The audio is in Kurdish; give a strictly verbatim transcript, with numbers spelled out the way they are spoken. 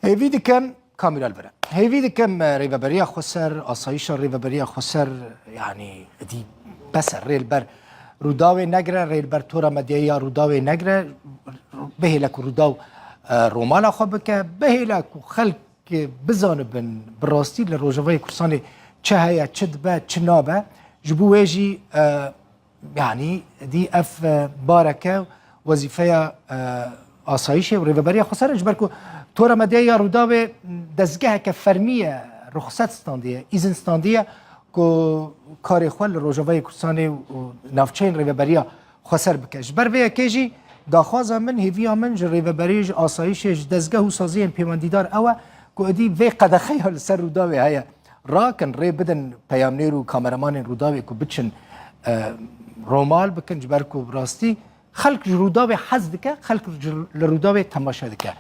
Hêvî dikim, kamîra li vir e. Hêvî dikim, e, Rêveberiya Xweser, asayîşa Rêveberiya Xweser, yanî, dî bes e, rê li ber Rûdawê negire, rê li ber tora medyayê ya Rûdawê negire, bihêle ku Rûdaw, e, romala xwe bike, bihêle ku xelk bizanibin bi rastî li Rojavayê Kurdistanê çi heye, çi dibe, çi nabe. Ji bo wê jî, e, Yanî dî ev, e, bareke wezîfeya, e, asayîşê û Rêveberiya Xweser e, ji ber ku Tora Medyayê ya Rûdawê dezgeheke fermî ye, ruxset standiye, îzin standiye ku karê xwe li Rojavayê Kurdistanê û navçeyên Rêveberiya Xweser bike. Ji ber vê yekê jî daxwaza min, hêviya min ji Rêveberiyê, ji asayîşê, ji dezgeh û saziyên pêwendîdar ew e ku êdî vê qedexeya li ser Rûdawê heye rakin, rê bidin peyamnêr û kameramanên Rûdawê ku biçin, e, romal bikin, ji ber ku bi rastî xelk ji Rûdawê hez dike, xelk ji, li Rûdawê temaşe dike.